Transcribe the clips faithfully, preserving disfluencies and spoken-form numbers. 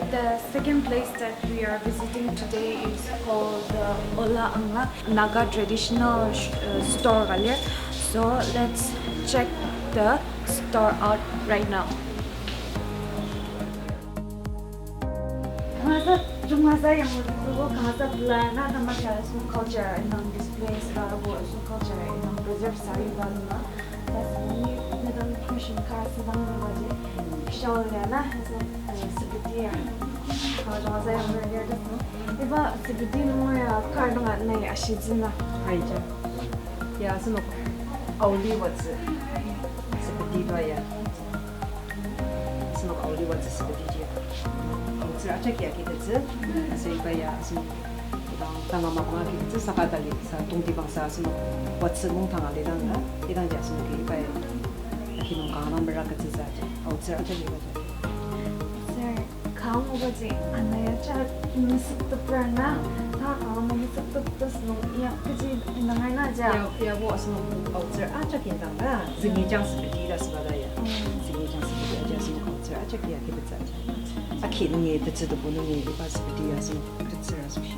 The second place that we are visiting today is called the Ola Anga Naga traditional sh- uh, store ka lir. So let's check the store out right now. Kangasa, jungasa yang lutuko, kangasa pelar na tamasa asenok culture indang display sa, asenok culture indang preserve sa iba na. That's me, Madam Christian Kara Sidang na baji. Shawl ya na, so, uh, sepeti ya. Kangasa yang lutuko. Iba sepeti nung ya kar dang na ashitsü na. Aija. Ya, asenok aoli watsü sepeti tua ya. Asenok aoli watsü sepetiji aotsür ajak ya kitettsü. Aser iba ya asenok idang tanga mapang akitettsü saka tali sa tongtibang sa asenok watsü mungtang alidang na. Idangji asenoki iba ya aki nung kanga meraka tsütsü aja. Aotsür ajak ya. Sir, kanga obaji anaya ja mesüktepra na, ta kanga mesükteptes nung ya kechi indang aina ja. Ya, ya bo asenok aotsür ajak indang na, zingijang sepeti ta süba ta ya. Mm. Zingijang sepeti aja asenok aotsür ajak ya kibetsa. Aki nungi, tetsü tebu nungi, iba sepeti ya asenok tetsür asoshi.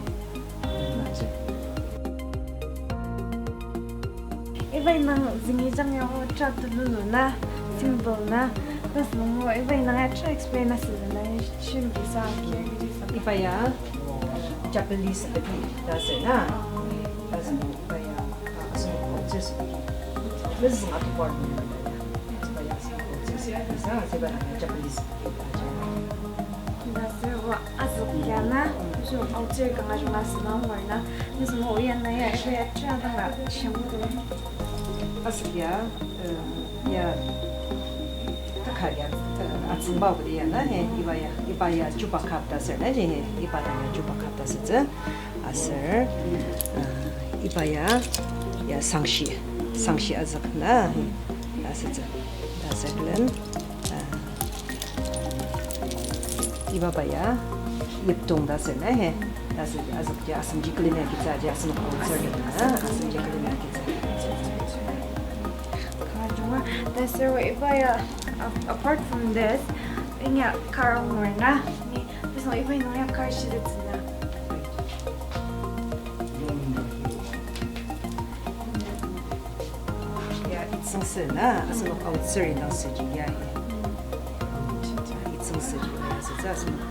Iba indang zingijang ya o cha tululu na, simple na, tas nungo iba indang ya cha explain asütsü na, shim bisa, kiri bisa. Iba ya Japanese sepeti ta sür na. Tas nung iba ya, ah, asenok culture sepeti. Mezüng atubar nung iba ya. Iba ya asenok culture sepeti sa, iba ya Japanese sepeti ta sür. Iba sür wa azük ya na, so aotsür kanga jung asüna angur na, nisung o ya na ya, iba ya cha dang la, shiang o do. Azük ya, eh, ya, taka ya, eh, atsüngba budi ya na, he, iba ya, iba ya chupa cup ta sür na, je, he, iba ya chupa cup ta sür tsü. Aser, uh, iba ya, ya sangshi, sangshi azük na, he, ta sür tsü. Ta sür külen, uh, iba ba ya, yiptong ta sür na, he, ta sür azük ya asen ji külen ya kitsa ji asen culture na, asen ji külen ya kitsa. Kajunga, ta sür wa iba ya, ap- apart from this, inya karong mur na, ni, this one iba nung ya kar shi de tsü na. Ya, itsüngsü na, asenok aotsür indang süji ya, he. Itsüngsü ji ya, sütsü asenok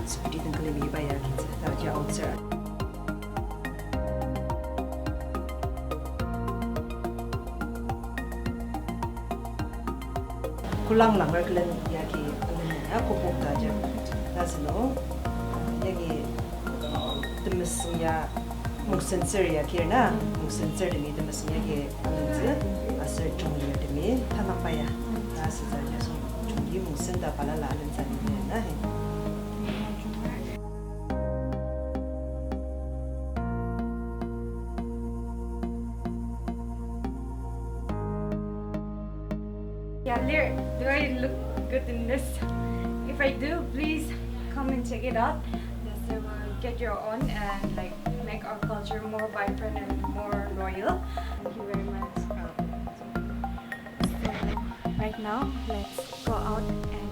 sepeti dang külemi iba ya, kintsü, ta ji aotsür. Kulang langer külen yagi alena ya kübok ta ja. Tasüno, yagi temesüng ya mungsentsür ya kir na, mungsentsür temi temesüng yagi alentsü, aser chungli temi tanakba ya. Tasütsü ya so chungli mungsen ta balala alentsü ni na he. Yeah, Lir, do I look good in this? If I do, please come and check it out. Just, uh, get your own and, like, make our culture more vibrant and more royal. Thank you very much. So, right now, let's go out and